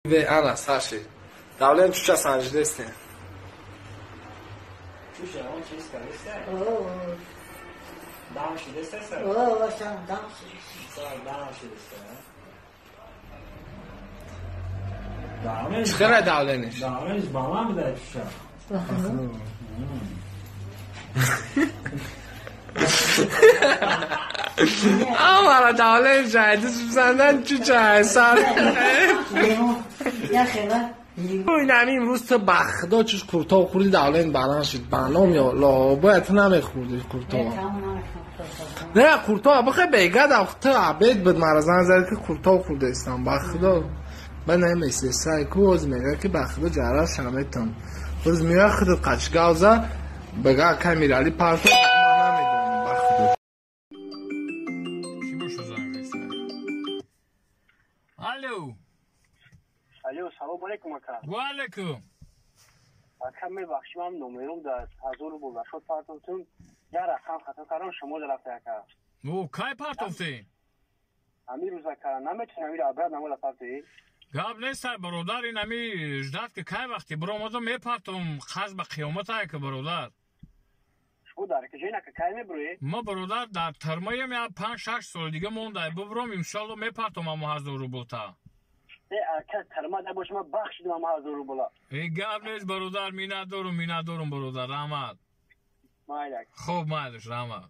Ана саши. Давлен чуча санҷидестем. Чуша, он чиз кардеста? Дам шидеста сар? О, сам дам шидеста. Сар дам шидеста. Давлен. Чӣ хела давлениш? Давлениш баланд буда чуша. Амара давлен жайди субсандан чуча сар. Я хела. Инами имрӯз ту ба худо чуш куртов хӯрди, давлен баланд шуд. Ба ном ё ло бояд ту намехӯрди куртова. Не, куртова бихе бегадам ту абед буд мара занг зад ки куртов хӯрдаистам ба худо. Ба намесесай ку оз мега ки ба худо ҷара шаметам. Боз меоя худат қачгавза бега камирали парто ман намедонам ба худо. Кӣ боша занг зесай? Алло. Алло, салом алейкум, ака. Ва алейкум. Ака, мебахши, ман номером дар 1000 рубл нашуд партофтум. Я рақам хато кардам, шумо рафта, ака. О, кай партофтӣ? Ҳамин рӯз, ака, наметонам ира обратно мола партоӣ. Гап нестай, бародар, ин ами ждать ки кай вақти биромадам мепартом, қаз ба қиёмат ай ка, бародар. Шумо дар куҷоин, ака, кай мебурӣ? Ма, бародар, дар тармаям, я 5-6 сол дига мондай, бубуром, иншалло, мепартом амо 1000 рублта. Э, ака, тарма да бош, ман бахшидам ама 1000 рубла. Э, гап нест, бародар, миннатдорум, миннатдорум, бародар, раҳмат. Майли, ака. Хуб, майлиш, раҳмат.